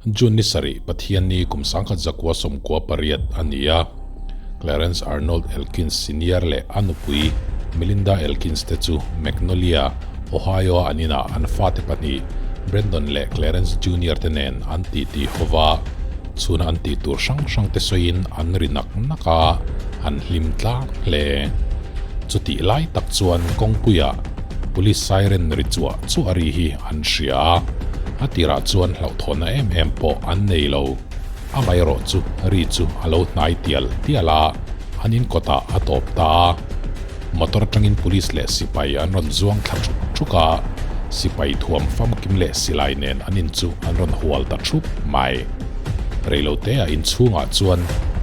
June ni sarih, Pathianni kum 1998 a ni a. Clarence Arnold Elkins Senior leh a nupui Melinda Elkins te chu Magnolia, Ohio-a an inah an fate pahnih Brandon leh Clarence Junior te nen an titi ho va, chhuna an tih tur hrang hrang te sawiin an ri nak nak a, an hlim tlang hle. Chutih lai tak chuan kawngpuiah Police siren ri chuah chuah ri hi an hria a, a tirah chuan hlauhthawnna em em pawh an nei lo. Amaherawh chu ri chu a lo hnai tial tial a, an inkawtah a tawp ta a. Motor atangin police leh sipai an rawn zuang thla thuk thuk a, sipai thuam famkim leh silai nen an in chu an rawn hual ta thup mai. Reiloteah inchhungah chuan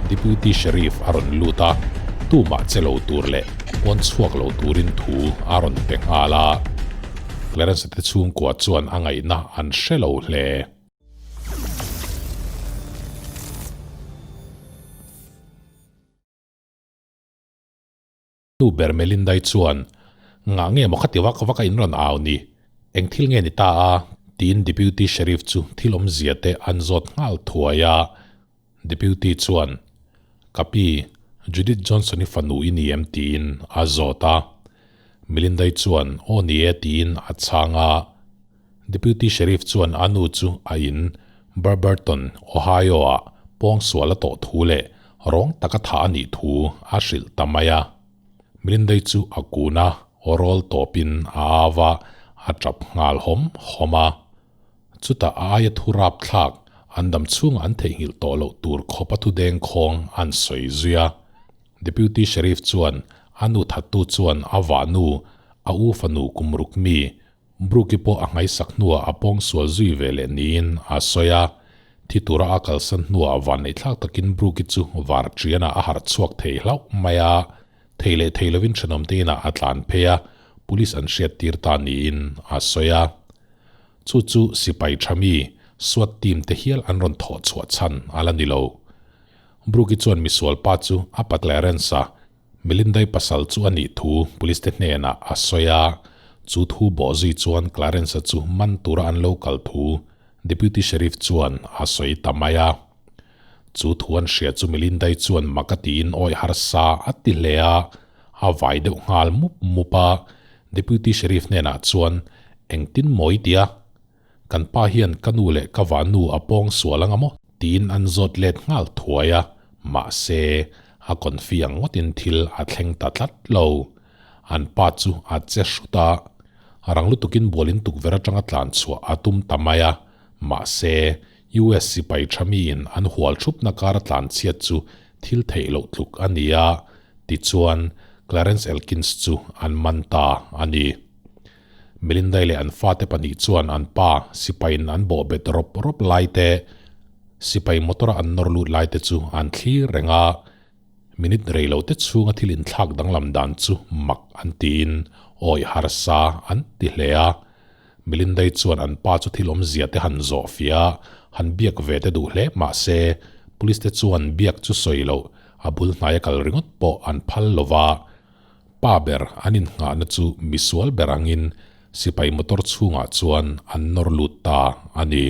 Deputy Sheriff a rawn lut a, tumah che lo tur leh pawn chhuak lo turin thu a rawn pe nghal a. Clarence-a te chhungkua chuan a ngaihna an hre lo hle. Nu ber Melindai chuan, Ngah nge maw khati vak vak a in rawn au ni? Eng thil nge ni ta a? tiin Deputy Sheriff chu thil awmzia te an zawt nghal thuai a. Deputy chuan, Ka pi, Judith Johnson-i fanu i ni em? tiin a zawt a. Melindai chuan, Aw ni e tiin a chhang a. Deputy Sheriff chuan a nu chu a in Barberton, Ohio-ah pawngsual a tawh thu leh rawng taka thah a nih thu a hrilh ta mai a. Melindai chu a kun a, aw rawl tawpin a au a, a tap nghal hawm hawm a. Chutah a aia thu rapthlak, an dam chhungah an theihnghilh tawh loh tur khawpa thu dengkhawng an sawi zui a. Deputy Sheriff chuan a nu thattu chuan a vahnu, a u fanu kumruk mi, Brooke-i pawh a nghaisak hnuah a pawngsual zui ve leh niin a sawi a. Thi tura a kalsan hnuah vanneihthlak takin Brooke-i chu var ṭianah a harh chhuak thei hlauh mai a. Thei leh thei lovin ṭhenawmte inah a tlan phei a, police an hriattir ta niin a sawi a. Chu chu sipai ṭha mi, SWAT team te hial an rawn thawh chhuah chhan a la ni lo. Brooke-i chuan misual pa chu a pa Clarence-a Melindai pasal chu a nih thu police te hnenah a sawi a, chu thu bawhzui chuan Clarence-a chu man tura an lo kal thu Deputy Sheriff chuan a sawi ta mai a. Chu thu an hria chu Melindai chuan mak a tiin awih harsa a ti hle a, a vai deuh nghal mup mup a, Deputy Sheriff hnenah chuan engtin maw i ti a? Kan pa hian ka nu leh ka vanu a pawng sual anga maw? Tiin an zawt let nghal thuai a, mahse, a confi ang ngawtin thil a thleng ta tlat lo. An pa chu a che hrut a, rang lutukin bualin tukverh atanga tlan chhuah a tum ta mai a, mahse, US sipai tha miin an hual thupna kar a tlan chhiat chu thil theih loh tluk a ni a, tichuan, Clarence Elkins chu an man ta a ni. Melindai leh an fate pahnih chuan an pa sipaiin an bawh bet rawp rawp lai te, sipai motor-a an nawr lut lai te chu an thlir reng a. Minute rei lo te chhunga thil inthlak danglam dan chu mak an tiin awih harsa an ti hle a. Melindai chuan an pa chu thil awmzia te han zawh fia a, han biak ve te duh hle mah se, police te chuan biak chu sawi loh a bul hnaia kal ringawt pawh an phal lo va. Pa ber an innghahna chu misual ber angin sipai motor chhungah chuan an nawr lut ta a ni.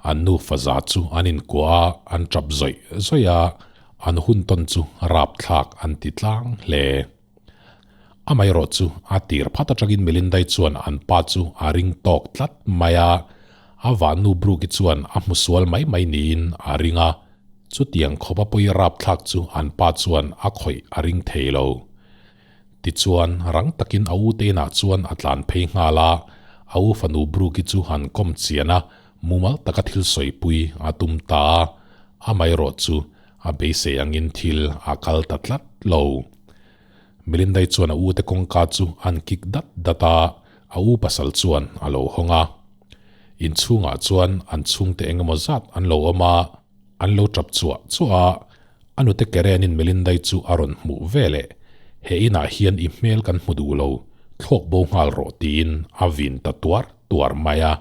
An nufa za chu an inkuah a, an tap zawih zawih a, an hun tawn chu rapthlak an ti tlang hle. Amaherawh chu a tir phat atangin Melindai chuan an pa chu a ring tawk tlat mai a, a vannu Brooke-i chuan a hmu sual mai mai niin a ring a. Chutiang khawpa pawi rapthlak chu an pa chuan a khawih a ring thei lo. Tichuan, rang takin a u te inah chuan a tlan phei nghal a, a u fanu Brooke-i chu han kawm chian a, mumal taka thil sawipui a tum ta a, amaherawh chu a beisei angin thil a kal ta tlat lo. Melindai chuan a u te kawngka chu an kik dat dat a, a u pasal chuan a lo hawng a. Inchhungah chuan an chhungte engemaw zat an lo awm a, an lo tap chuah chuah a, a nute Karen-in Melindai chu a rawn hmuh ve leh, He inah hian i hmel kan hmu duh lo, thlawk bo nghal rawh tiin a vin ta tuar tuar mai a.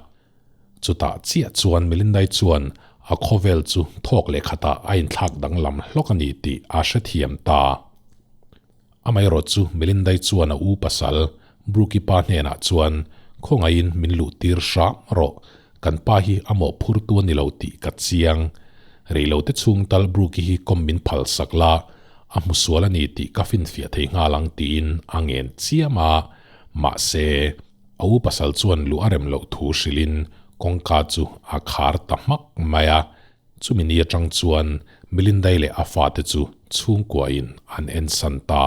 Chutah chiah chuan Melindai chuan a khawvel chu thawk leh khatah a inthlak danglam hlawk a ni tih a hrethiam ta. Amaherawh chu Melindai chuan a u pasal Brookie pa hnenah chuan, Khawngaihin min luh tir hram rawh. Kan pa hi a mawhphurtu a ni lo tih ka chiang. Reilote chhung tal Brooke-i hi kawm min phal sak la, a hmu sual a ni tih ka finfiah thei nghal ang tiin a ngen chiam a. Mahse, a u pasal chuan luh a rem loh thu hrilhin kawngka chu a khar ta hmak mai a. Chumi ni atang chuan Melinda-i leh a fate chu chhungkuain an ensan ta.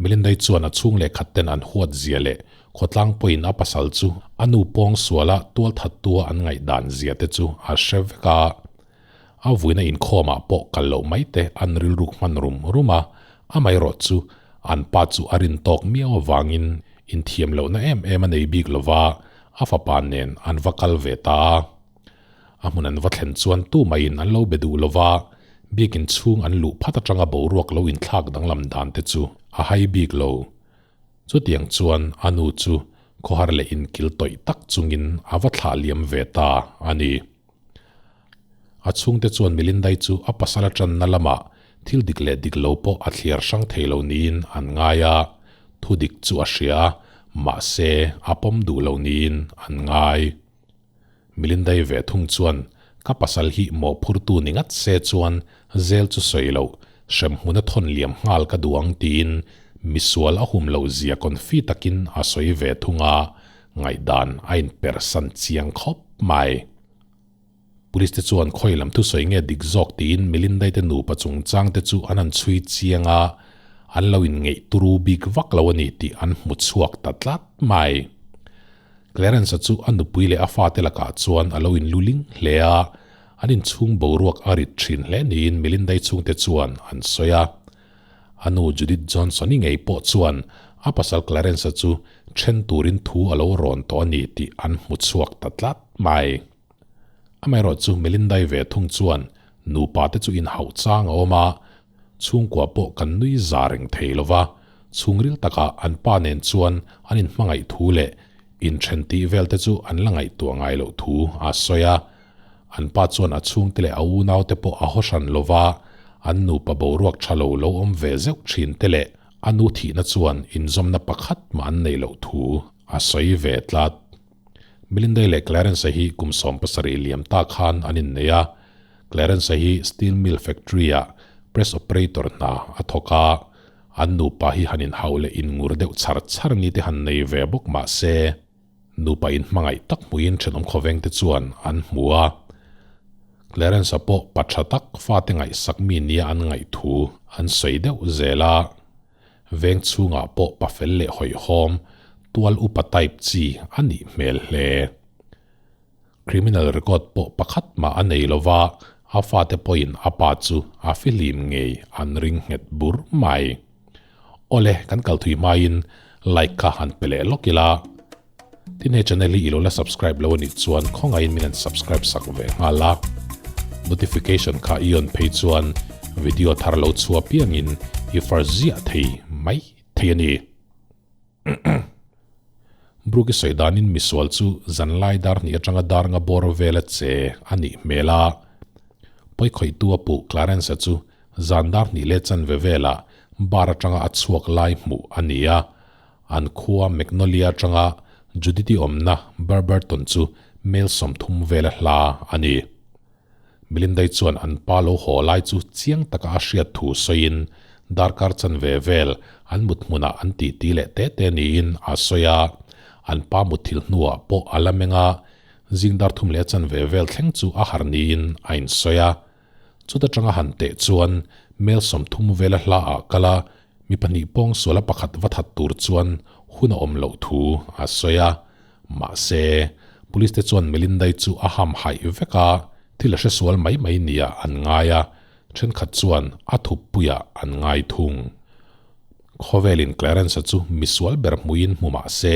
Melinda-i chuan a chhung leh khat ten an huat zia leh khawtlang pawhin a pasal chu a nu pawng suala tualthattua an ngaihdan zia te chu a hre vek a. A vuina inkhawmah pawh kal loh mai te an rilruk hman rum rum a, amaherawh chu an pa chu a rin tawk miau avangin inthiam lohna em em a nei bik lova a fapa nen an va kal ve ta a. A hmun an va thlen chuan tumaiin an lo be duh lova, biakin chhung an luh phat atanga boruak lo inthlak danglam dan te chu a hai bik lo. Chutiang chuan a nu chu khawhar leh inkil tawih tak chungin a va thlah liam ve ta a ni. A chhungte chuan Melindai chu a pasal atanna lamah thil dik leh dik lo pawh a thliar hrang thei lo niin an ngai a, thu dik chu a hria, mahse a pawm duh lo niin an ngai. Melindai ve thung chuan ka pasal hi mawhphurtu ni ngat se chuan zel chu sawi loh, hremhmun a thawn liam nghal ka duh ang tiin misual a hum loh zia confi takin a sawi ve thung a, ngaihdan a inpersan chiang khawp mai. Police te chuan khawi lam thusawi nge dik zawk tiin Melindai te nupa chungchang te chu an han chhui chiang a, an lo inngeih turu bik vak lo a ni tih an hmu chhuak ta tlat mai. Clarence-a chu a nupui leh a fate lakah chuan a lo inluling hle a, an inchhung boruak a rit thin hle niin Melindai chhungte chuan an sawi a. A nu Judith Johnson-i ngei pawh chuan a pasal Clarence-a chu then turin thu a lo rawn tawh a ni tih an hmu chhuak ta tlat mai. Amaherawh chu Melindai ve thung chuan nupa te chu inhauh chang a awm a, chhungkua pawh kan nui za reng thei lo va, chhungril takah an pa nen chuan an inhmangaih thu leh inthen tih vel te chu an la ngaihtuah ngai loh thu a sawi a. An pa chuan a chhungte leh a unaute pawh a haw hran lo va, an nupa boruak tha lo lo awm ve zeuh thin te leh a nu thihna chuan inzawmna pakhat mah an neih loh thu a sawi ve tlat. Melindai leh Clarence-a hi kum 70 liam ta khan an innei a, Clarence-a hi steel mill factory-ah press operator hna a thawk a, an nupa hi han inhauh leh inngur deuh char char ni te han nei ve bawk mah se, nupa inhmangaih tak hmuin thenawm khawvengte chuan an hmu a. Clarence-a pawh pa tha tak fate ngaihsak mi nia an ngaih thu an sawi deuh zel a. Veng chhungah pawh pafel leh hawihhawm, tual upa type chi a nih hmel hle. Criminal record pawh pakhat mah a nei lova, a fate pawhin a pa chu a fihlim ngei an ring nghet bur mai. Awle, kan kal thui hmain like kha han pe leh lawk ila. Tin he channel hi i lo la subscribe lo anih chuan khawngaihin min han subscribe sak ve nghal a. Notification kha i on phei chuan video thar lo chhuah piangin i far ziah thei mai thei a ni. Brooke i sawi danin misual chu zanlai dar hnih atanga dar nga bawr vela che a nih hmel a. Pawikhawihtu a puh Clarence-a chu zan dar hnih leh chanve velah bar atanga a chhuak lai hmuh a ni a. An khua Magnolia atanga Judith-i awmna Barberton chu mel 30 vela hla a ni. Melinda-i chuan an pa lo haw lai chu chiang taka a hriat thu sawiin darkar chanve vel an mut hmunah an titi leh te te niin a sawi a. An pa mutthil hnuah pawh a la meng a, zing dar thum leh chanve vel thleng chu a harh niin a insawi a. Chuta tanga han teh chuan mel 30 vela hla ah kal a, mi pahnih pawng suala pakhat va that tur chuan hun a awm loh thu a sawi a. Mahse, police te chuan Melindai chu a ham haih vek a, thil a hre sual mai mai nia an ngai a, thenkhat chuan a thup puiah an ngai thung. Khawvelin Clarence-a chu misual ber hmuin hmu mah se,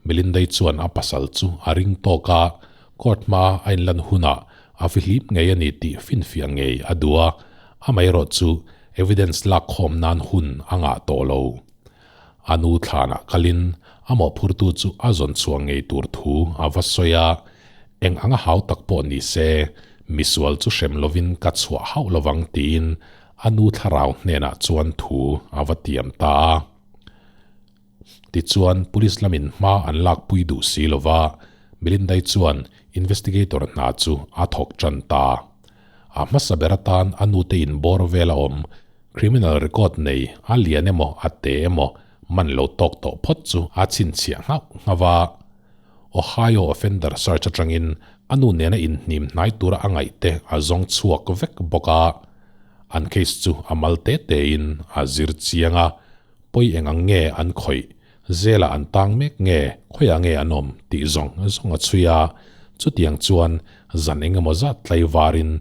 Melindai chuan a pasal chu a ring tawk a, court hma a inlan hunah A fihlim ngei a ni tih finfiah ngei a duh a, amaherawh chu evidence lak khawm nan hun a ngah tawh lo. A nu thlanah kalin a mawhphurtu chu a zawn chhuah ngei tur thu a va sawi a, eng anga hau tak pawh ni se, misual chu hrem lovin ka chhuah hauh lovang tiin a nu thlarau hnenah chuan thu a va tiam ta a. Tichuan, police lamin hma an lakpui duh si lova, Melindai chuan investigator hna chu a thawk tan ta. A hmasa ber atan a nute in bawr vel a awm, criminal record nei a lian emaw a te emaw man lo tawk tawh phawt chu a chhinchhiah nghauh nghauh a. Ohio offender search atangin a nu nena inhnim hnai tura a ngaih te a zawng chhuak vek bawk a. An case chu a mal te tein a zir chiang a, pawi eng ang nge an khawih, zelah an tang mek nge, khawiah nge an awm tih zawng zawng a chhui a, chutiang chuan zan eng emaw zat tlaivarin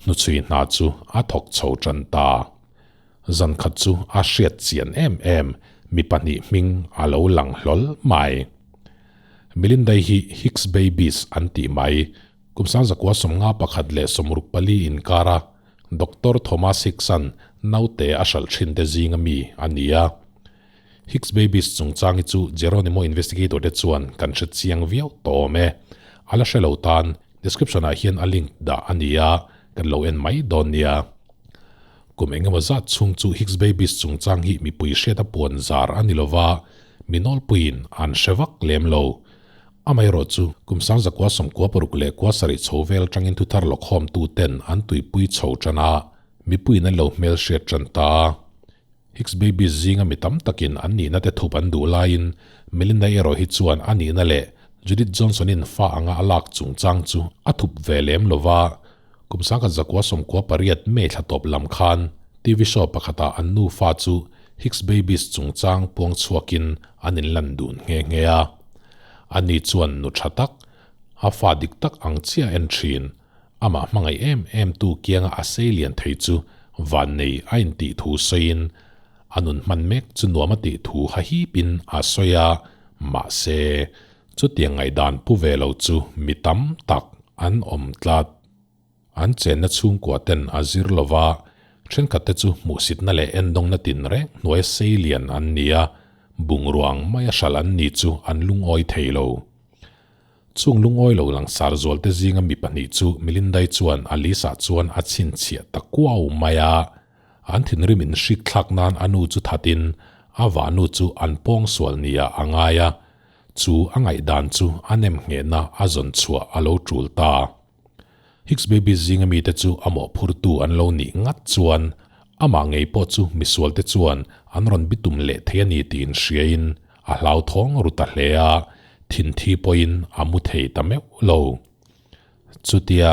hnuchhui hna chu a thawk chho tan ta. Zan khat chu a hriat chian em em, mi pahnih hming a lo lang hlawl mai. Melindai hi Hicks Babies an tih mai, kum sangzakua 51 leh 64 inkara Doctor Thomas Hicks-a'n naute a hralh thin te zinga mi a ni a. Hicks Babies chungchang hi chu Geronimo Investigator te chuan kan hre chiang viau tawh awm e. A la hre lo tan description ah hian a link dah a ni a, kan lo en mai dawn nia. Kum eng emaw zat chhung chu Hicks Babies chungchang hi mipui hriata puan zar a ni lova, mi nawlpuiin an hre vak lem lo. Amaherawh chu, kum 1997 chho vel atangin thuthar lawkhawmtu ten an tuipui chho tan a, mipuiin an lo hmelhriat tan ta a. Hicks Babies zinga mi tam takin an nihna te thup an duh laiin Melinda erawh hi chuan a nihna leh Judith Johnson-in fa anga a lak chungchang chu a thup ve lem lo va. Kum 1998 May thla tawp lam khan TV show pakhatah an nufa chu Hicks Babies chungchang puang chhuakin an inlan dun nghe nghe a. Ani chuan nu tha tak, a fa dik tak ang chiah en thin. Amah hmangaih em em tu kianga a sei lian thei chu vannei a intih thu sawiin, a nun hman mek chu nuam a tih thu hahipin a sawi a, mahse, chutiang ngaihdan pu ve lo chu mi tam tak an awm tlat. An chenna chhungkua ten a zir lo va, thenkhatte chu hmuhsitna leh endawngna tinreng hnuaia sei lian an ni a, bungrua ang maia hralh an ni chu an lungawi thei lo. Chung lungawi lo langsar zualte zinga mi pahnih chu Melindai chuan a list-ah chuan a chhinchhiah ta kuau mai a, an thinrim inhrik thlak nan a nu chu thatin a vahnu chu an pawngsual nia a ngai a, chu a ngaihdan chu a nemnghehna a zawn chhuah a lo tul ta. Hicks Babies zinga mite chu a mawhphurtu an lo nih ngat chuan amah ngei pawh chu misualte chuan an rawn bitum leh thei a ni tiin hriain a hlauthawng ru ta hle a, thinthi pawhin a mu thei ta meuh lo. Chutia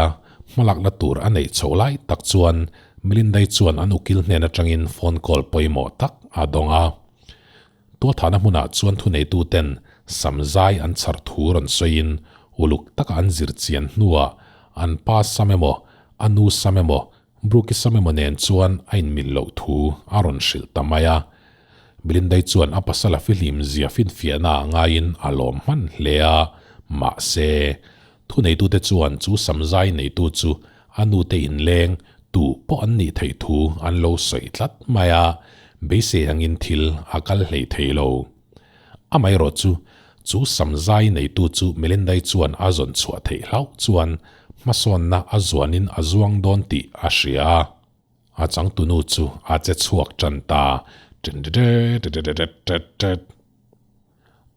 hmalakna tur a neih chhoh lai tak chuan Melindai chuan an ukil hnen atangin phone call pawimawh tak a dawng a. Tualthahna hmunah chuan thuneituten samzai an chhar thu rawn sawiin uluk taka an zir chian hnuah an pa sam emaw, a nu sam emaw, Brooke-i sam emaw nen chuan a inmil loh thu a rawn hrilh ta mai a. Melindai chuan a pasal a fihlim zia finfiahna ah ngaiin a lawm hman hle a, mahse, thuneitute chuan chu samzai neitu chu a nute inleng tu pawh an nih theih thu an lo sawi tlat mai a, beisei angin thil a kal hlei thei lo. Amaherawh chu, chu samzai neitu chu Melindai chuan a zawn chhuah theih hlauh chuan hmasawnna a zuanin a zuang dawn tih a hria a. A changtunu chu a che chhuak tan ta. Ṭenṭeṭeṭeṭeṭeṭeṭet.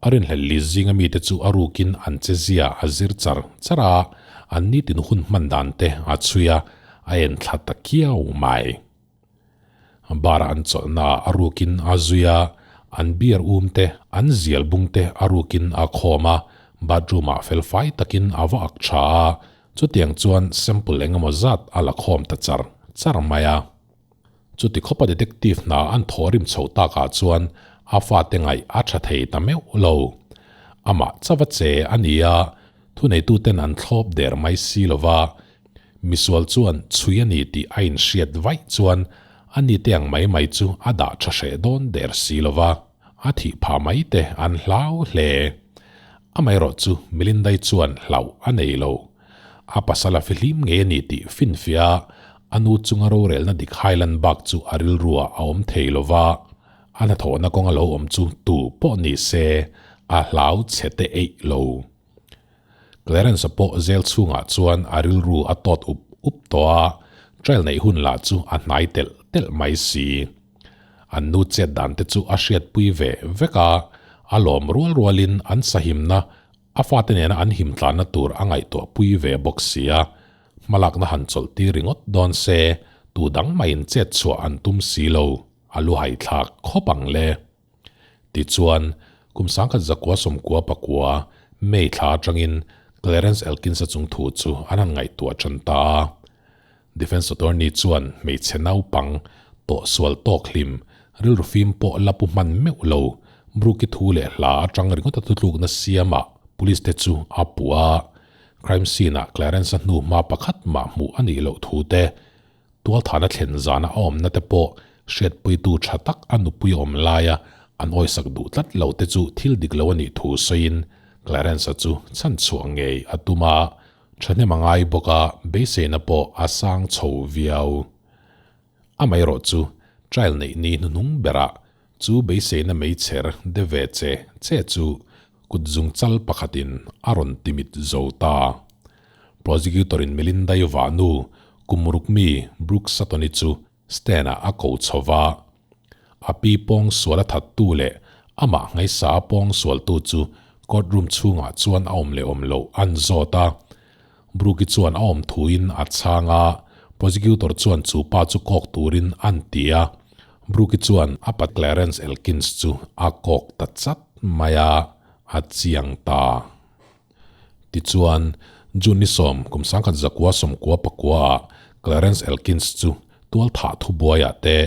A rinhlelh li zinga mite chu a rukin an che zia a zir char char a, an nitin hun hman dan te a chhui a, a en thla ta kiau mai. Bar an chawlhna ah a rukin a zui a, an beer um te, an zial bung te a rukin a khawm a, bathroom ah felfai takin a va ak tha a, chutiang chuan sample engemaw zat a la khawm ta char char mai a. Chuti khawpa detective hna an thawh rim chho takah chuan a fate ngaih a tha thei ta meuh lo. Amah chava che a ni a, thuneituten an thlawp der mai si lo va, misual chuan chhui a ni tih a inhriat vaih chuan a nite ang mai mai chu a dah tha hreh dawn der si lo va, a thih phah mai te an hlau hle. Amaherawh chu Melindai chuan hlauh a nei lo. A pasal a fihlim ngei a ni tih finfiah a, a nu chunga rorelna dik Highland bak chu a rilruah a awm thei lo va, a hnathawhna kawnga lo awm chu tu pawh ni se a hlau chhe te eih lo. Clarence-a pawh zel chhungah chuan a rilru a tawt up up tawh a, trial neih hun lah chu a hnai telh telh mai si. An nu chet dan te chu a hriatpui ve vek a, a lawm rual rualin an sahimna. A fate nena an him tlanna tur a ngaihtuah pui ve bawk sia, hmalakna han chawlh tir ringawt dawn se, tu dang mahin chet chhuah an tum si lo, a lu haithlak khawp ang le. Tichuan, kum 1999 May thla atangin Clarence Elkins-a chung thu chu an han ngaihtuah tan ta a. Defence attorney chuan hmeichhe naupang tawh sual tawk hlim, rilru fim pawh la pu hman meuh lo, Brooke-i thu leh hla atang ringawt a thutlukna siamah police te chu a puh a. Crime scene-ah Clarence-a hnu hma pakhat mah hmuh a nih loh thu te, tualthahna thlen zana a awmna te pawh hriatpuitu tha tak a nupui awm laia an awisak duh tlat lo te chu thil dik lo a nih thu sawiin Clarence-a chu chhanchhuah ngei a tum a. Thahnem a ngai bawk a, beiseina pawh a sang chho viau. Amaherawh chu, trial neih ni hnuhnung berah chu beiseina meichher de ve che che chu kut zung chal pakhatin a rawn timit zo ta. Prosecutor-in Melinda-i vahnu kum ruk mi Brooke Sutton-i chu Stand-ah a ko chho va. A pi pawng sual a thattu leh amah ngaisa a pawng sualtu chu court room chhungah chuan a awm leh awm loh an zawt a. Brooke-i chuan a awm thuin a chhang a, prosecutor chuan chu pa chu kawk turin an ti a. Brooke-i chuan a pa Clarence Elkins chu a kawk ta chat mai a, a chiang ta. Tichuan, June ni sawm kum 1999 ah Clarence Elkins chu tualthah thubuaiah te,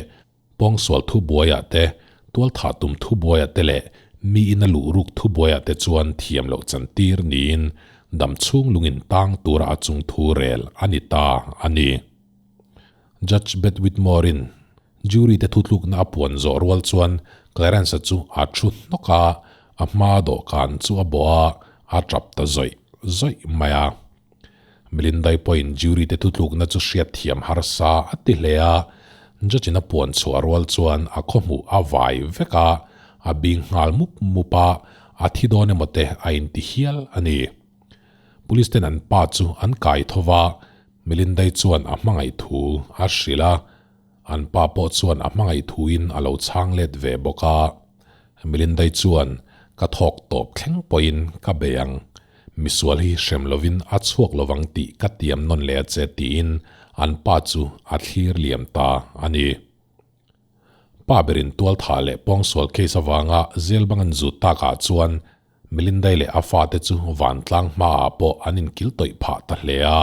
pawngsual thubuaiah te, tualthah tum thubuaiah te leh mi ina luh ruk thubuaiah te chuan thiam loh chantir niin damchhung lungin tang tura a chung thu rel a ni ta a ni. Judge Beth Whitmore-in Jury te thutlukna a puan zawh rual chuan Clarence-a chu a thu hnawk a, a hma dawhkan chu a bawh a, a tap ta zawih zawih mai a. Melinda-i pawhin jury te thutlukna chu hriatthiam harsa a ti hle a, judge-in a puan chhuah rual chuan a khawhmuh a vai vek a, a bing nghal mup mup a, a thi dawn emaw te a inti hial a ni. Police ten an pa chu an kai tho va, Melinda-i chuan a hmangaih thu a hrilh a, An pa pawh chuan a hmangaih thuin a lo chhang let ve bawk a. Melindai chuan, Ka thawk tawp thleng pawhin ka bei ang. Misual hi hrem lovin a chhuak lovang tih ka tiam nawn leh a che tiin an pa chu a thlir liam ta a ni. Pa berin tualthah leh pawngsual case avanga jail bang an zut takah chuan Melindai leh a fate chu vantlang hmaah pawh an inkil tawih phah ta hle a.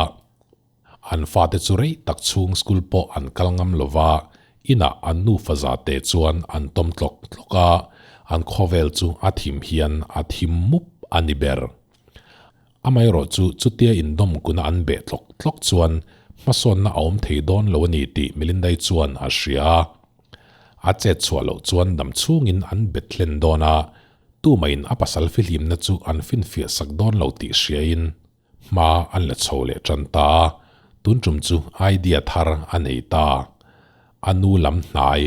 An fate chu rei tak chhung school pawh an kal ngam lo va, inah an nufa za te chuan an tawm tlawk tlawk a, an khawvel chu a thim hian a thim mup a ni ber. Amaherawh chu chutia indawm kuna an beh tlawk tlawk chuan hmasawnna a awm thei dawn lo a ni tih Melindai chuan a hria a. A chet chhuah loh chuan dam chhungin an bet hlen dawn a, tumahin a pasal fihlimna chu an finfiah sak dawn lo tih hriain, Hma an la chho leh tan ta a, tun tum chu idea thar a nei ta. A nu lam hnai,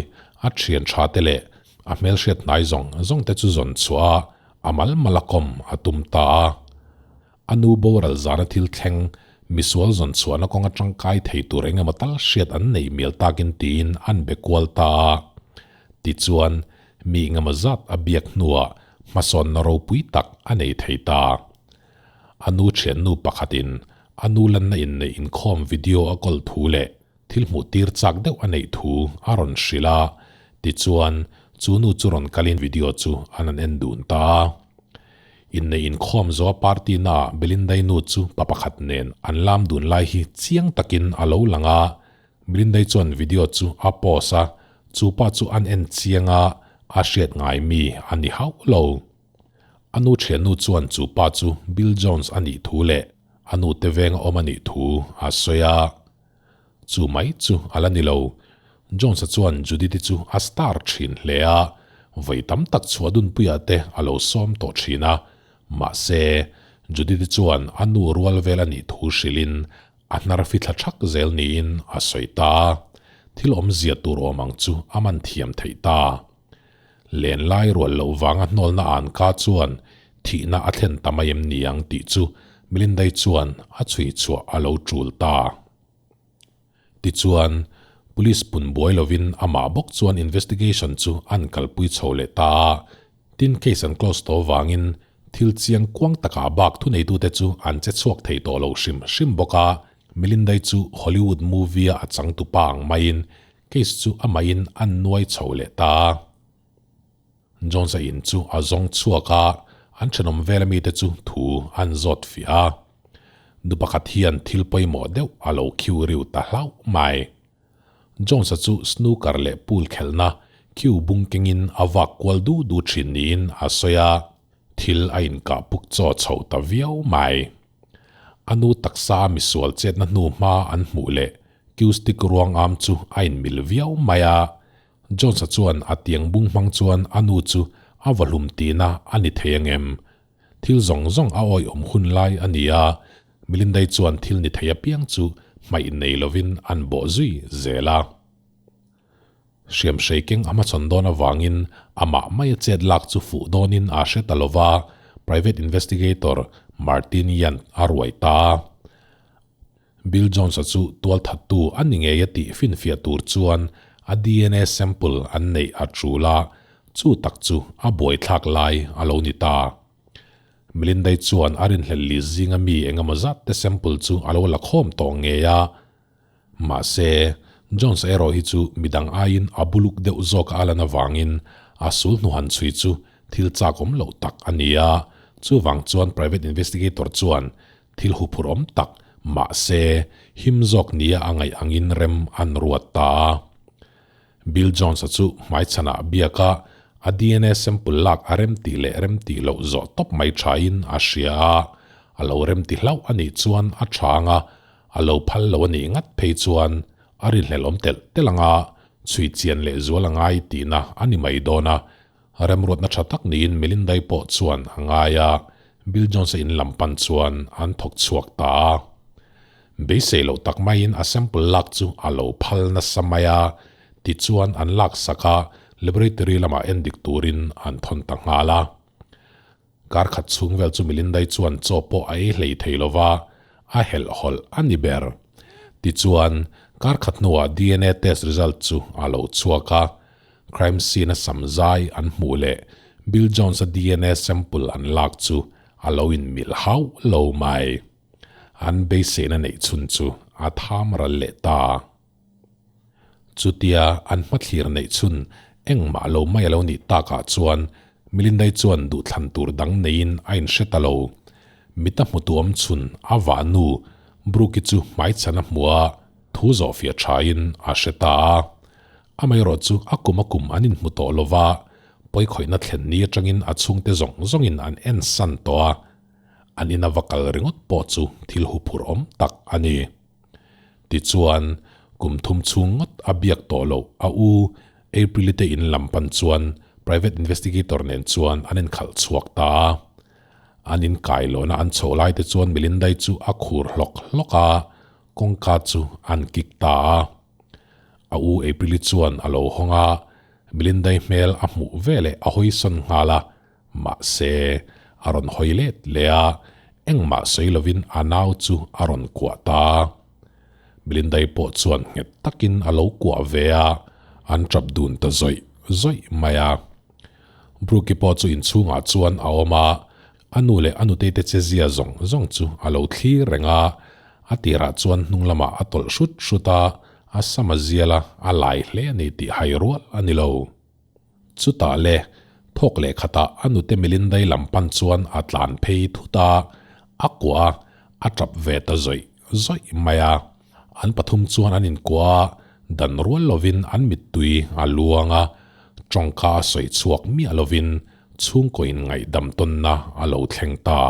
a thian tha te leh a hmelhriat hnai zawng zawng te chu zawn chhuah a, a mal mal a kawm a tum ta a. A nu boral zana thil thleng, misual zawn chhuahna kawnga tangkai thei tur eng emaw tal hriat an neih mial takin tiin an be kual ta a. Tichuan, mi engemaw zat a biak hnuah hmasawnna ropui tak a nei thei ta. A nu thiannu pakhatin a nu lanna inneih inkhawm video a kawl thu leh thil hmuh tir chak deuh a neih thu a rawn hrilh a, tichuan chu nu chu rawn kalin video chu an han en dun ta a. Inneih inkhawm zawha party naah Belindai nu chu pa pakhat nen an lam dun lai hi chiang takin a lo lang a, Belindai chuan video chu a post a, chu pa chu an en chiang a, a hriat ngai mi a ni hauh lo. A nu thiannu chuan chu pa chu Bill Jones a nih thu leh a nu te venga awm a nih thu a sawi a. Chu mai chu a la ni lo. Jones-a chuan Judith-i chu a star thin hle a, vawi tam tak chhuah dunpuiah te a lo sawm tawh thin a. Mahse, Judith-i chuan a nu rual vel a nih thu hrilhin a hnar fithla thak zel niin a sawi ta a. Thil awmzia tur awm ang chu a man thiam theih ta. Lenlai rual loh vanga hnawlna an ka chuan thihna a thlen ta mai em ni ang tih chu Melindai chuan a chhui chhuah a lo tul ta. Tichuan, Police pun buai lovin amah bawk chuan investigation chu an kalpui chho leh ta a, tin case an close tawh vangin. Thil chiang kuang takah bak thuneitute chu an che chhuak thei tawh lo hrim hrim bawk a, Melinda-i chu Hollywood movie-a a changtupa ang maiin case chu amahin an nuai chho leh ta a. Jones-a in chu a zawng chhuak a, an thenawm vela mite chu thu an zawt fiah a. Nu pakhat hian thil pawimawh deuh a lo khiu riu ta hlauh mai. Jones-a chu snooker leh pool khelhna khiu bung kengin a vak kual du du thin niin a sawi a, thil a inkah puk chaw chho ta viau mai. A nu taksa a misual chetna hnu hma an hmuh leh cue stick ruang am chu a inmil viau mai a, Jones-a chuan a tiang bung hmang chuan a nu chu a va hlum tihna a ni thei angem? Thil zawng zawng a awihawm hun lai a ni a, Melinda-i chuan thil ni thei apiang chu hmaih nei lovin an bawh zui zel a. Hriam hrei keng a hmachhawn dawn avangin amah maia chet lak chu fuh dawnin aa hre ta lova, private investigator Martin Yant a ruai ta a. Bill Jones-a chu tualthattu a ni ngei a tih finfiah tur chuan a dna sample an neih a tul a, chu tak chu a buaithlak lai a lo ni ta. Melinda-i chuan a rinhlelh li zinga mi engemaw zat te sample chu a lo la khawm tawh ngei a. Mahse, Jones erawh hi chu midang aiin a buluk deuh zawk a lan avangin a sul hnuhan chhui chu thil chak awm loh tak a ni a, chuvang chuan private investigator chuan Thil huphurh awm tak, mahse, him zawk nia a ngaih angin rem an ruat ta a. Bill Jones-a chu hmaichhanah biak a, a dna sample lak a remtih leh remtih loh zawh tawp mai thain a hria a, a lo remti hlauh a nih chuan a tha ang a, a lo phal lo a nih ngat phei chuan a rinhlelh awm telh telh ang a, chhui chian leh zual a ngai tihna a ni mai dawn a, Remruatna tha tak niin Melinda-i pawh chuan a ngai a, Bill Jones-a in lam pan chuan an thawk chhuak ta a. Beisei loh tak maiin a sample lak chu a lo phal nasa mai a, tichuan an laksak a, laboratory lamah endik turin an thawn ta nghal a. Kar khat chhung vel chu Melinda-i chuan chaw pawh a ei hlei thei lo va, a helh hawlh a ni ber. Tichuan, kar khat hnuah dna test result chu a lo chhuak a, Crime scene a sam zai an hmuh leh Bill Jones-a dna sample an lak chu a lo inmilh hauh lo mai. An beiseina neih chhun chu a tham ral leh ta. Chutia an hmathlir neih chhun engmah lo mai a lo nih takah chuan Melinda-i chuan duhthlan tur dang neiin a inhre ta lo. Mita hmutuam chhun a vahnu Brooke-i chu hmaichhan a hmu a, thu zawhfiah thain a hre ta a. Amaherawh chu a kum a kum an inhmu tawh lo va, pawikhawihna thlen ni atangin a chhungte zawng zawngin an en san tawh a, an ina va kal ringawt pawh chu thil huphurh awm tak a ni. Tichuan, kum thum chhung ngawt a biak tawh loh a u April-i te in lam pan chuan private investigator nen chuan an inkhalh chhuak ta a. An inkailawhna an chhoh lai te chuan Melinda-i chu a khur hlawk hlawk a, kawngka chu an kik ta a. A u April-i chuan a lo hawng a, Melinda-i hmel a hmuh veleh a hawi sawn nghal a, mahse, a rawn hawi let leh a, engmah sawi lovin a nau chu a rawn kuah ta. Melinda-i pawh chuan nghet takin a lo kuah ve a, an tap dun ta zawih zawih mai a. Brooke-i pawh chu inchhungah chuan a awm a, A nu leh a nutei te chezia zawng zawng chu a lo thlir reng a, a tirah chuan hnung lamah a tawlh hrut hrut a, a sam a zial a, a lai hle a ni tih hai rual a ni lo. Chutah le, thawk leh khatah a nute Melindai lam pan chuan a tlan phei thut a, a kuah a, a tap ve ta zawih zawih mai a. An pathum chuan an inkuah a, dan rual lovin an mittui a luang a, tawngka a sawi chhuak miah lovin chhungkaw in ngaihdam tawnna a lo thleng ta.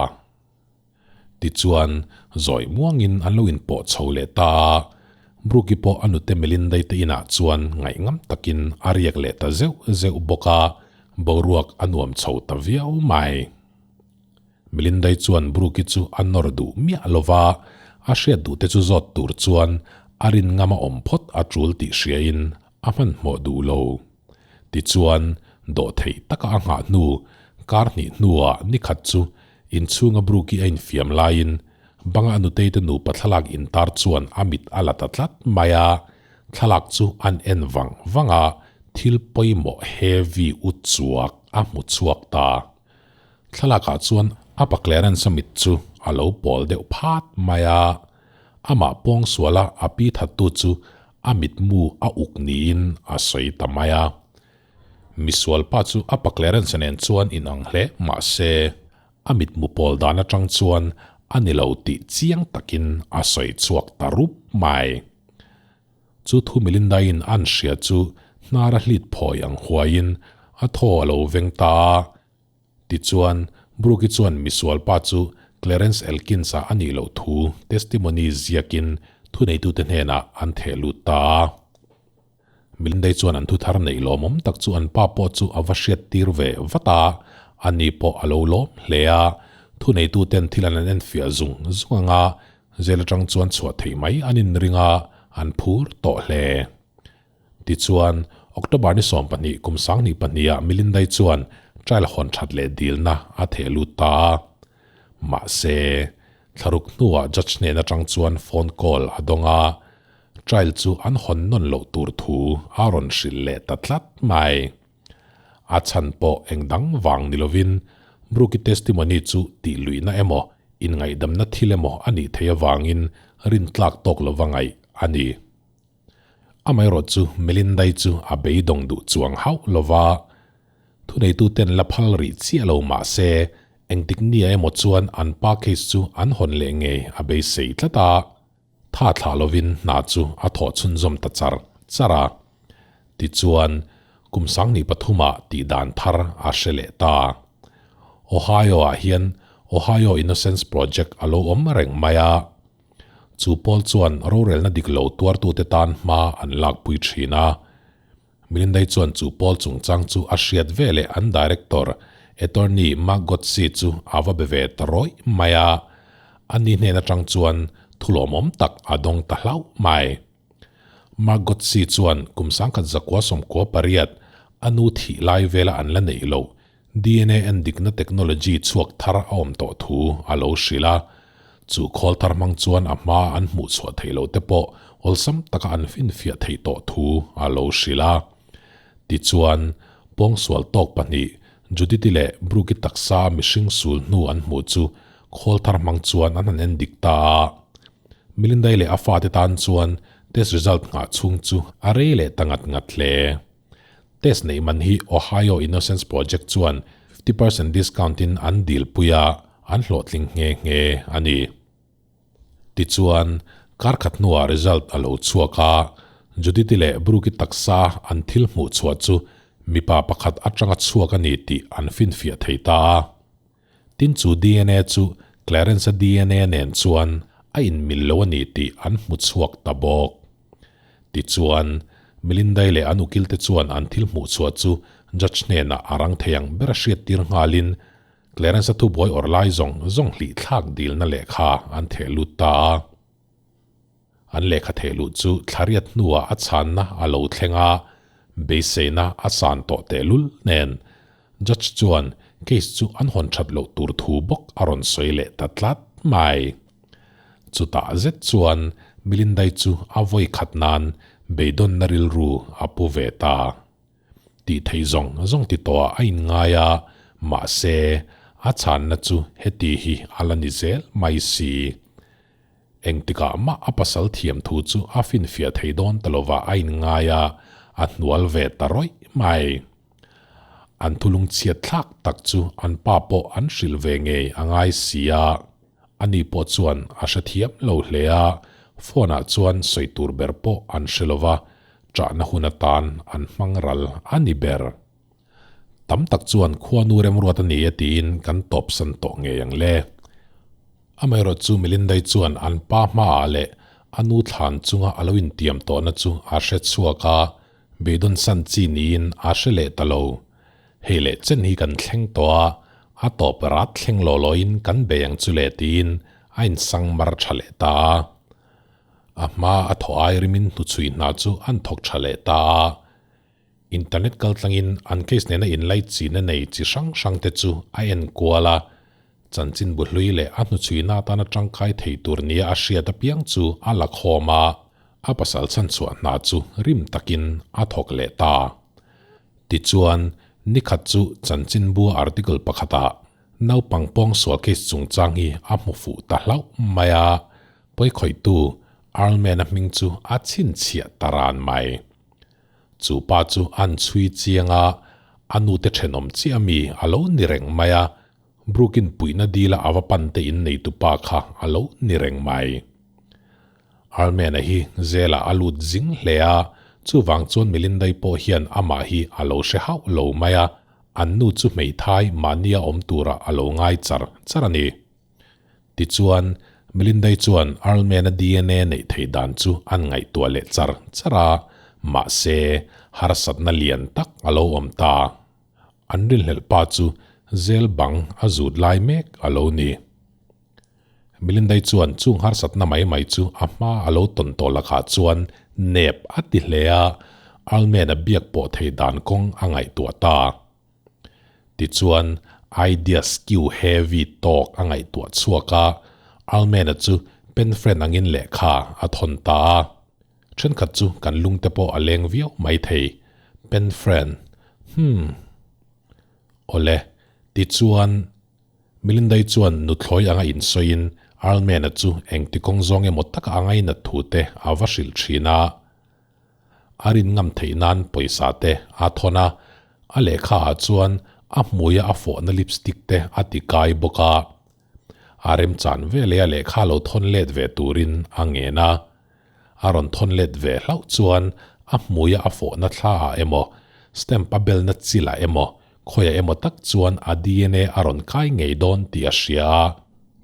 Tichuan, zawi muangin an lo inpawh chho leh ta a, Brooke-i pawh a nute Melinda-i te inah chuan ngaihngam takin a riak leh ta zeuh zeuh bawk a, boruak a nuam chho ta viau mai. Melinda-i chuan Brooke-i chu a nawr duh miah lo va, a hriat duh te chu zawt tur chuan a rin ngam a awm phawt a tul tih hriain a hmanhmawh duh lo. Tichuan, dawhtheih taka a nghah hnu, kar hnih hnuah nikhat chu inchhunga Brooke-i a infiam laiin banga a nutei te nupa thlalak intar chuan a mit a la ta tlat mai a, thlalak chu an en vang vang a, thil pawimawh heavy u chuak a hmu chhuak ta. Thlalakah chuan a pa Clarence-a mit chu a lo pawl deuh phat mai a, amah pawngsuala a pi thattu chu a mitmu a uk niin a sawi ta mai a. Misual pa chu a pa Clarence-a nen chuan inang hle mah se, a mitmu pawl dan atang chuan a ni lo tih chiang takin a sawi chhuak ta rup mai. Chu thu Melinda-in an hria chu hnara hlit phawi ang huaiin a thaw a lo veng ta a. Tichuan, Brooke-i chuan misual pa chu Clarence Elkins-a a nih loh thu testimony ziakin thuneitute hnenah an theh lut ta a. Melinda-i chuan an thuthar neih lawmawm tak chu an pa pawh chu a va hriat tir ve vat a, ani pawh a lo lawm hle a, thuneituten thil an an enfiah zung zung anga Jail atang chuan chhuah theih mai an inring a, an phur tawh hle. Tichuan, October ni 12 kum 2002 ah Milindai chuan trial hawn that leh dilna a theh lut ta a. Mahse, thlaruk hnuah judge hnen atang chuan phone call a dawng a, trial chu an hawn nawn loh tur thu a rawn hrilh leh ta tlat mai. A chhan pawh eng dang vang ni lovin Brooke-i testimony chu tih luihna emaw, inngaihdamna thil emaw a nih theih avangin rintlak tawk lova ngaih a ni. Amaherawh chu Melinda-i chu a beidawng duh chuang hauh lova, thuneituten la phal rih chiah lo mah se engtik nia emaw chuan an pa case chu an hawn leh ngei a beisei tlat a. Tha thlah lovin hna chu a thawh chhunzawm ta char char a. Tichuan, kum 2003ah tih dan thar a hre leh ta. Ohio-ah hian Ohio Innocence Project a lo awm reng mai a. Chu pawl chuan rorelna dik lo tuartute tan hma an lakpui thin a. Milindai chuan chu pawl chungchang chu a hriat ve leh an director, attorney Mark Godsey chu a va be ve ta rawih mai a. Ani hnen atang chuan thulawmawm tak a dawng ta hlauh mai. Mark Godsey chuan kum 1998 a nu thih lai vela an la neih loh DNA endikna technology chhuak thar a awm tawh thu a lo hrilh a. Chu khawl thar hmang chuan a hma an hmuh chhuah theih loh te pawh awlsam taka an finfiah theih tawh thu a lo hrilh a. Tichuan, pawngsual tawk pahnih, Judith-i leh Brooke-i taksa mihring sul hnu an hmuh chu khawl thar hmang chuan an han endik ta a. Melinda-i leh a fate tan chuan test result nghah chhung chu a rei leh ta ngat ngat hle. Test neih man hi Ohio Innocence Project chuan 50% discount in an dil pui a, an hlawhtling nghe nghe a ni. Tichuan, kar khat hnuah result a lo chhuak a, Judith-i leh Brooke-i taksa an thil hmuh chhuah chu mipa pakhat atanga chhuak a ni tih an finfiah thei ta a. Tin chu DNA chu Clarence-a DNA nen chuan a inmil lo a ni tih an hmu chhuak ta bawk. Tichuan, Melinda-i leh an ukilte chuan an thil hmuh chhuah chu judge hnenah a rang thei ang ber a hriattir nghalin Clarence-a thubuai awrh lai zawng zawng hlih thlak dilna lehkha an theh lut ta a. An lehkha theh luh chu thlariat hnuah a chhanna a lo thleng a, beiseina a san tawh tehlul nen judge chuan case chu an hawn that loh tur thu bawk a rawn sawi leh ta tlat mai. Chutah zet chuan Milindai chu a vawi khat nan beidawnna rilru a pu ve ta. Tih theih zawng zawng ti tawhah a inngai a, mahse a chhanna chu heti hi a la ni zel mai si. Engtikah mah a pasal thiam thu chu a finfiah thei dawn ta lova a inngai a, a hnual ve ta rawih mai. An thulung chhiat thlak tak chu an pa pawh an hrilh ve ngei a ngai si a. Ani pawh chuan a hrethiam lo hle a, phone ah chuan sawi tur ber pawh an hre lova, ṭahna hun atan an hmang ral a ni ber. Tam tak chuan khuanu remruat a ni e tiin kan tawpsan tawh ngei ang le. Amaherawh chu Melindai chuan an pa hmaah leh a nu thlan chunga a lo intiam tawhna chu a hre chhuak a, beidawn san chi niin a hre leh ta lo. Hei leh chen hi kan thleng tawh a, a tawp rat thleng law lawin kan bei ang chu le tiin a insang mar tha leh ta a. A hma a thaw ai rimin hnuchhui hna chu an thawk tha leh ta a. Internet kaltlangin an case nena inlaichinna nei chi hrang hrangte chu a en kual a, chanchinbu hlui leh a hnuchhuina atana tangkai thei tur nia a hriat apiang chu a la khawm a, a pasal chhanchhuah hna chu rim takin a thawk leh ta. Tichuan, nikhat chu chanchinbua article pakhatah. Naupang pawngsual case chungchang hi a hmu fuh ta hlauh mai a, pawikhawihtu Earlman-a hming chu a chhinchhiah ta ran mai. Chu pa chu an chhui chiang a, a nute thenawm chiah mi a lo ni reng mai a, Brooke-in puihna dila a va pan te in neitu pa kha a lo ni reng mai. Armena hi zela a lut zing hle a, chuvang chuan Melinda-i pawh hian amah hi a lo hre hauh lo mai a, an nu chu hmeithai mahnia awm turah a lo ngai char char a ni. Tichuan, Melinda-i chuan Arlmena dna neih theih dan chu an ngaihtuah leh char char a, mahse, harsatna lian tak a lo awm ta. An rinhlelh pa chu zel bang a zut lai mek a lo ni. Melindai chuan chung harsatna mai mai chu a hma a lo tawn tawh lakah chuan nep a ti hle a, Almen a biak pawh thei dan kawng a ngaihtuah ta. Tichuan, idea skew heavy tawk a ngaihtuah chhuak a, Almena chu pen friend angin lehkha a thawn ta a. Thenkhat chu kan lungte pawh a leng viau mai thei. Pen friend, hmm. Awle, tichuan, Melindai chuan nuthlawi anga insawiin Earlman-a chu engti kawng zawng emaw taka a ngainat thu te a va hrilh thin a. A rin ngam theih nan pawisa te a thawn a, a lehkha ah chuan a hmuia a fawhna lipstick te a ti kai bawk a. A remchan veleh a lehkha lo thawn let ve turin a ngen a. A rawn thawn let ve hlauh chuan a hmuia a fawhna thla ah emaw, stamp a belna chil ah emaw, khawiah emaw tak chuan a dna a rawn kai ngei dawn tih a hria a,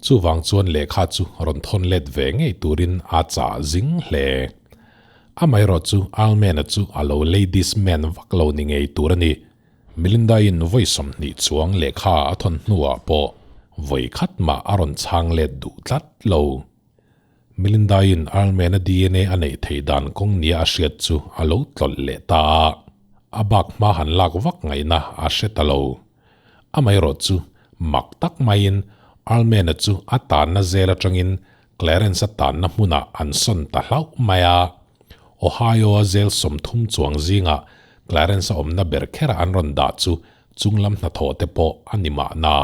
chuvang chuan lehkha chu rawn thawn let ve ngei turin a chah zing hle. Amaherawh chu Almena chu a lo ladies man vak lo ni ngei tur a ni. Melinda-in vawi 20 chuang lehkha a thawn hnuah pawh vawi khat mah a rawn chhang let duh tlat lo. Melinda-in Earlman-a dna a neih theih dan kawng nia a hriat chu a lo tlawlh leh ta a, a bak hma han lak vak ngaihna a hre ta lo. Amaherawh chu mak tak maiin Earlman-a chu a tanna zel atangin Clarence-a tanna hmunah an sawn ta hlauh mai a. Ohio-a zel 30 chuang zingah Clarence-a awmna ber khera an rawn dah chu chunglam hnathawh te pawh a ni mahna.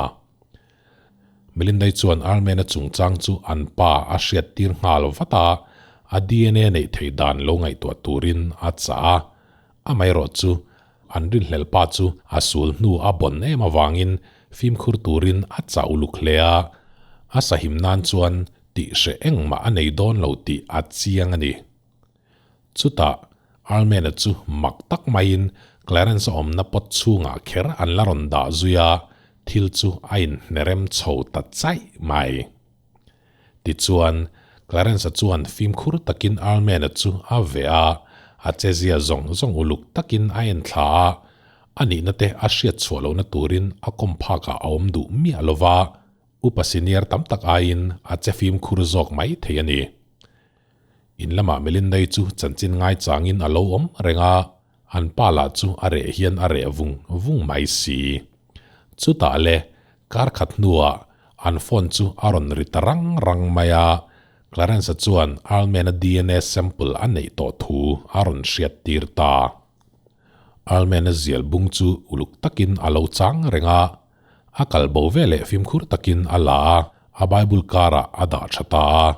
Melindai chuan Armena chungchang chu an pa a hriattir nghal vat a, a dna neih theih dan lo ngaihtuah turin a chah a. Amaherawh chu, an rinhlel pa chu a sul hnu a bawn em avangin fimkhur turin a chah uluk hle a, a sahim nan chuan tih hreh engmah a nei dawn lo tih a chiang a ni. Chutah, Arlman-a chu mak tak maiin Clarence-a awmna pot chhungah kher an la rawn dah zui a, thil chu a inhnerem chho ta chaih mai. Tichuan, Clarence-a chuan fimkhur takin Arlman-a chu a veh a, a chezia zawng zawng uluk takin a en thla a, a nihna te a hriat chhuah lohna turin a kawm phakah a awm duh miah lo va, upa senior tam tak aiin a che fimkhur zawk mai thei a ni. In lamah Melindai chu chanchin ngaichangin a lo awm reng a, an pa lah chu a reh hian a reh vung vung mai si. Chutah le, kar khat hnuah an phone chu a rawn ri ta rang rang mai a, Clarence-a chuan Earlman-a dna sample a neih tawh thu a rawn hriat tir ta. Earlman-a zial bung chu uluk takin a lo chang reng a, a kal bo veleh fimkhur takin a la a, a Bible karah a dah tha ta a.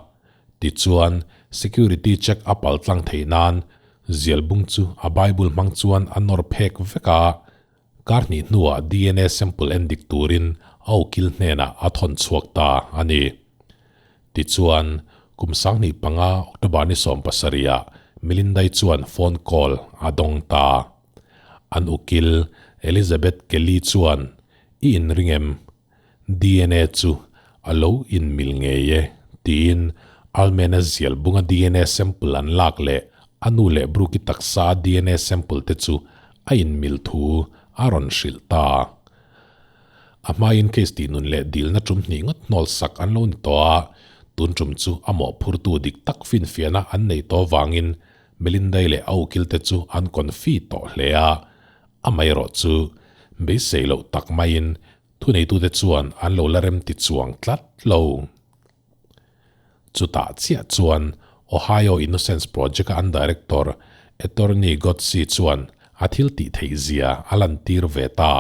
Tichuan, security check a pal tlang theih nan zial bung chu a Bible hmang chuan a nawr phek vek a, kar hnih hnuah dna sample en dik turin a ukil hnenah a thawn chhuak ta a ni. Tichuan, kum 2005 October ni 17 ah Melindai chuan phone call a dawng ta. An ukil Elizabeth Kelly chuan, I inring em? Dna chu a lo inmil ngei e, tiin Almena zial bunga dna sample an lak leh a nu leh Brooke-i taksa dna sample te chu a inmil thu a rawn hrilh ta. A hmain case tih nun leh dilna tum hnih ngawt hnawl sak an lo ni tawh a, tun tum chu a mawhphurtu dik tak finfiahna an nei tawh vangin Melindai leh a ukilte chu an confi tawh hle a, Amaherawh chu beisei loh tak maiin thuneitute chuan an lo la rem ti chuang tlat lo. Chutah chiah chuan Ohio Innocence Project-a an director Attorney Godsey chuan a thil tih theih zia a lantir ve ta.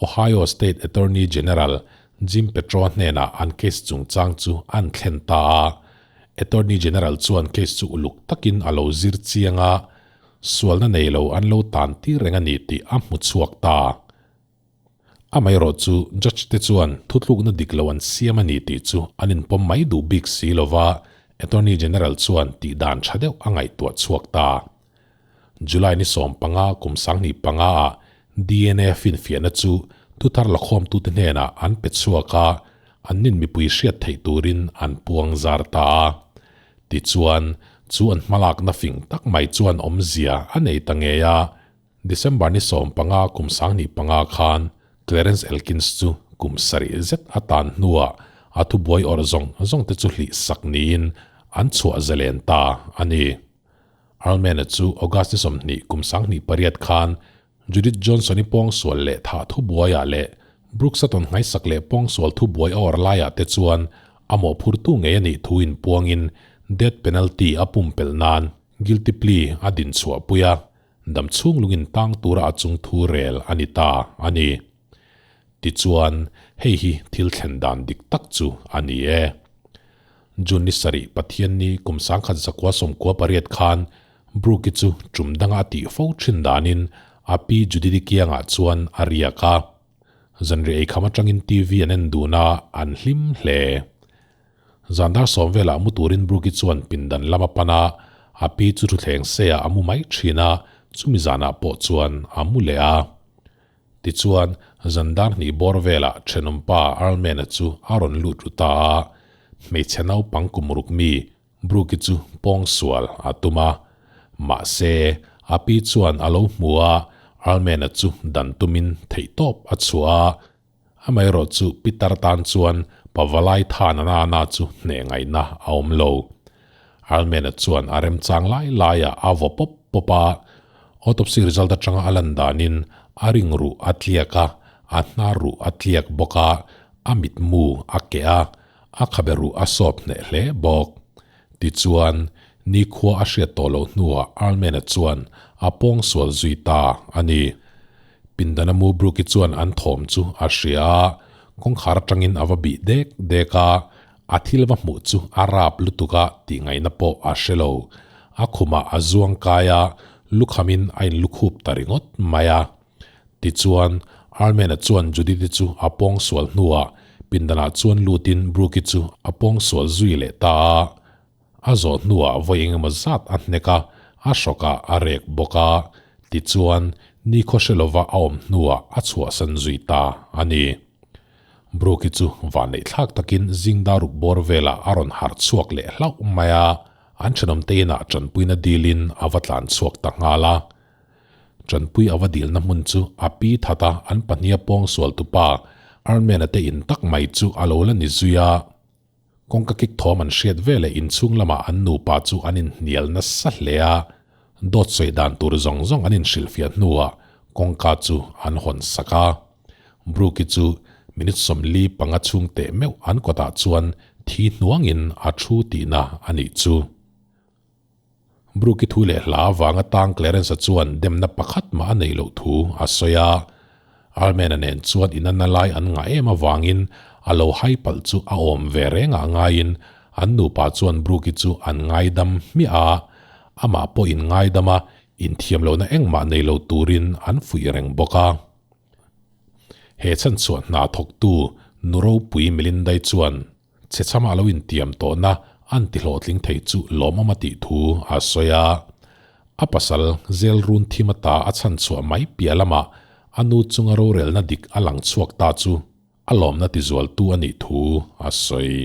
Ohio State Attorney General. Jim Petro-a hnenah an case chungchang chu an thlen ta a. Attorney General chuan case chu uluk takin a lo zir chiang a, sualna nei lo an lo tan tir reng a ni tih a hmu chhuak ta. Amaherawh chu judge te chuan thutlukna dik lo an siam a ni tih chu an inpawm mai duh bik si lo va, Attorney General chuan tih dan tha deuh a ngaihtuah chhuak ta. July ni 15 kum 2005 ah DNA finfiahna chu thuthar lakhawmtute hnenah an pe chhuak a, an nin mipui hriat theih turin an puang zar ta a. Tichuan, chu an hmalakna fing tak mai chuan awmzia a nei ta ngei a, December ni 15 kum 2005 khan Clarence Elkins chu kum sarih zet a tan hnuah a thubuai awrh zawng zawng te chu hlih sak niin an chhuah zalen ta a ni. Earlman-a chu August ni 20 kum 2008 khan Judith Johnson-i pawngsual leh thah thubuaiah leh Brooks a tawn nghaisak leh pawngsual thubuai a awrh laiah te chuan a mawhphurtu ngei a nih thu inpuangin death penalty a pumpelh nan guilty plea a dinchhuahpui a. Dam chhung lungin tang tura a chung thu rel a ni ta a ni. Tichuan, hei hi thil thlen dan dik tak chu a ni e. June ni sarih Pathianni kum 1998 khan Brooke-i chu tum danga a tih fo thin danin a pi Judith-i kiangah chuan a riak a. Zanriah eikham atangin TV an en dun a, an hlim hle. Zan dar sawm velah mu turin Brooke-i chuan pindan lam a pan a, a pi chu thuthleng seiah a mu mai thin a, chumi zanah pawh chuan a mu leh a. Tichuan, zan dar hnih bawr velah thenawmpa Earlman-a chu a rawn lut ru ta a, hmeichhe naupang kum ruk mi Brooke-i chu pawngsual a tum a. Mahse, a pi chuan a lo hmu a, Earlman-a chu dan tumin theihtawp a chhuah a, Amaherawh chu Pitar tan chuan Pavalai than a nana chu hneh ngaihna a awm lo. Arlmena chuan a remchang lai laiah a vaw pawp pawp a, autopsy result atanga a lan danin a ring ruh a tliak a, a hnar ruh a tliak bawk a, a mitmu a keh a, a khabe ruh a sawp hneh hle bawk. Tichuan, nikhua a hriat tawh loh hnuah Arlmena chuan a pawngsual zui ta a ni. Pindana mu Brooke-i chuan an thawm chu a hria a, kawngkhar atangin a va bih dek dek a, a thil va hmuh chu a rap lutuk a tih ngaihna pawh a hre lo. A khumah a zuang kai a, lukhamin a inlukhup ta ringawt mai a. Tichuan, Armen-a chuan Judith-i chu a pawngsual hnuah pindanah chuan lutin Brooke-i chu a pawngsual zui leh ta a. A zawh hnuah vawi engemaw zat a hnek a, a hrawkah a rek bawk a, tichuan nikhaw hre lova a awm hnuah a chhuahsan zui ta a ni. Brooke-i chu vanneihthlak takin zingdaruk bawr velah a rawn harh chhuak leh hlauh mai a, an thenawmte inah tanpuina dilin a va tlan chhuak ta nghal a. Tanpui a va dilna hmun chu a pi that a, an pahniha pawngsual tupa Armen-a te in tak mai chu a lo la ni zui a. Kawngka kik thawm an hriat veleh inchhung lamah an nupa chu an inhnial nasa hle a, dawt sawi dan tur zawng zawng an inhrilhfiah hnuah kawngka chu an hawn sak a. Brooke-i chu minute 45 chhung teh meuh an kawtah chuan thi hnuangin a thu tihna a nih chu. Brooke-i thu leh hla avanga tang Clarence-a chuan demna pakhat mah a neih loh thu a sawi a. Armen-a nen chuan inanna lai an ngah em avangin a lo hai palh chu a awm ve reng ah ngaiin an nupa chuan Brooke-i chu an ngaidam hmiah a, amah pawh in ngaidam a, inthiam lohna engmah nei lo turin an fuih reng bawk a. He chhanchhuah hna thawktu nu ropui Melinda-i chuan Chhe chama lo intiam tawhna an ti hlawhtling thei chu lawmawm a tih thu a sawi a. A pasal zel run thim ata a chhan chhuah mai piah lamah a nu chunga rorelna dik a lang chhuak ta chu a lawmna tizualtu a nih thu a sawi.